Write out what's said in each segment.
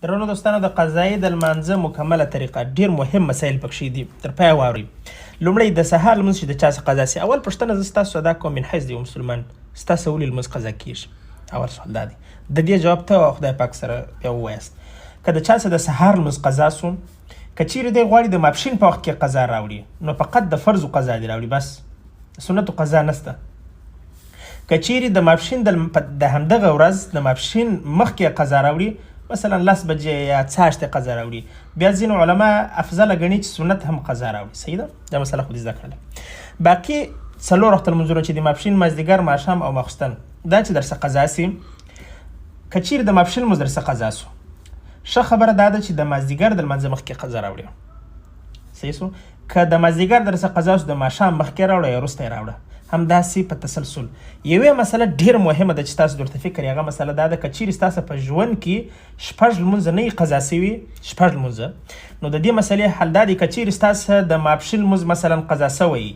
درنو دوستانو، د قضایي د لمانځه مکمله طریقه، ډیر مهم مسایل پکښې دي، تر پایه واورئ. لومړی، د سهار لمونځ چې د چا څخه قضا سي، اول پوښتنه زه ستاسو ادا کوم من حیث د یو مسلمان، ستاسو ولې لمونځ قضا کیږي؟ اول سوال دا دی، د دې جواب ته او خدای پاک سره بیا ووایاست. که د چا څخه د سهار لمونځ قضا سو، که چیرې دی غواړي د ماپښین په وخت کې قضا راوړي، نو فقط د فرضو قضا دی راوړي، بس، سنتو قضا نسته. که چیرې د ماپښین د همدغه ورځ د ماپښین مخکې قضا راوړي، مثلا 10 بجې یا څاښتې قضا راوړي، بیا ځینې علما افضله ګڼي چې سنت هم قضا راوړي. صحیح ده، دا مسله خو دې زده کړله. باقي څلور وخته لمونځونه چې د ماپښین، مازدیګر، ماښام او ماخوستن، دا چې درڅخه قضا سي، که چیرې د ماپښین لمونځ درڅخه قضا سو، ښه خبره دا ده چې د مازدیګر د لمانځه مخکې قضا راوړي. صحیح سو؟ که د مازدیګر درڅخه قضا سو، د ماښام مخکې راوړه یا وروسته یې راوړه، همداسې په تسلسل. یوه مسله ډیره مهمه ده چې تاسو درته فکر، هغه مسله دا ده، که چیرې ستاسو په ژوند کې شپږ لمونځه نه وي قضا سوي، شپږ لمونځه، نو د دې مسلې حل دا دی، که چیرې ستاسو د ماپښین لمونځ مثلا قضا سوی،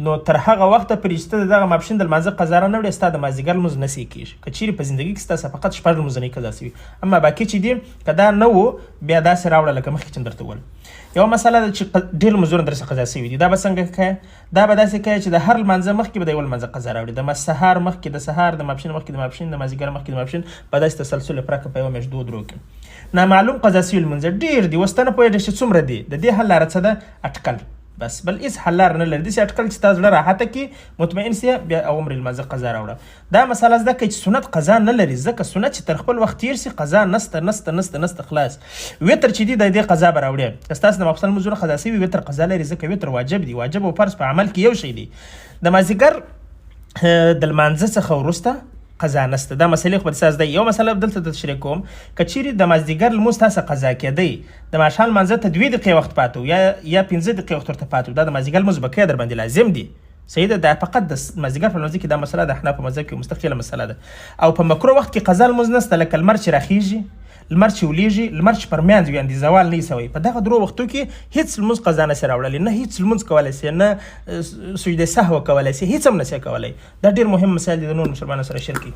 نو تر هغه وخته پورې چې ته د دغه ماپښین د لمانځه قضا را نه وړې، ستا د مازدیګر لمونځ نه صحیح کېږي، که چیرې په زندګي کې ستاسو فقط شپږ لمونځه نه قضا سوي. اما باقي چې دي، که دا نه وو، بیا داسې راوړه لکه مخکې چې درته وویل. یوه مسله ده چې ډېر لمونځونه درڅخه قضا سوي دي، دا به څنګه کوې؟ دا به داسې کوې چې د هر لمانځه مخکې به د یوه لمانځه قضا راوړي، د سهار مخکې د سهار، د ماپښین مخکې د ماپښین، د مازدیګر مخکې د ماپښین، په داسې تسلسل پرکه په یوه میاشت دوو درو کې. نامعلوم قضا سوي لمونځه ډېر دي، اوس ته نه پوهېږې چې څومره دي، د دې حل لاره څه ده؟ اټکل، بس، بل هیڅ حل لاره نه لري. داسې اټکل چې ستا زړه راحته کړي، مطمئن سي، بیا هغومره لمانځه قضا راوړه. دا مسله زده کړئ چې سنت قضا نه لري، ځکه سنت چې تر خپل وخت تېر سي، قضا نسته، نسته، نسته، نسته، خلاص. وتر چې دي، د دې قضا به راوړي. که ستاسو د ماخوستن لمونځونه قضا سوي، وتر قضا لري، ځکه وتر واجب دی، واجب او فرض په عمل کې یو شی دی. د مازدیګر د لمانځه څخه وروسته قضا نسته. دا مسلې خو به تاسو زده. یو مسله دلته تشریح کوم، که چیرې د مازدیګر لمونځ تاسو قضا کېدی، د ماښام لمانځه ته 2 دقیقې وخت پاتې و یا 5 دقیقې وخت ورته پاتې و، دا د مازدیګر لمونځ به کوې، در باندې لازم دی. صحیح ده؟ دا فقط د مازدیګر په لمانځه کې دا مسله د احنافو مذهب کې مستقله مسله ده. او په مکروه وخت کې قضا لمونځ نسته، لکه لمر چې راخیږي، لمر چې ولېږي، لمر چې پر میانځ وي، یعنې زوال نه سوی، په دغه درو وختو کې هیڅ لمونځ قضا نه سي راوړلی، نه هیڅ لمونځ کولی سي، نه سجده سهو کولی سي، هیڅ هم نه سي کولی. دا ډېر مهم مسایل دي، د نور مسلمانانو سره شریک کړئ.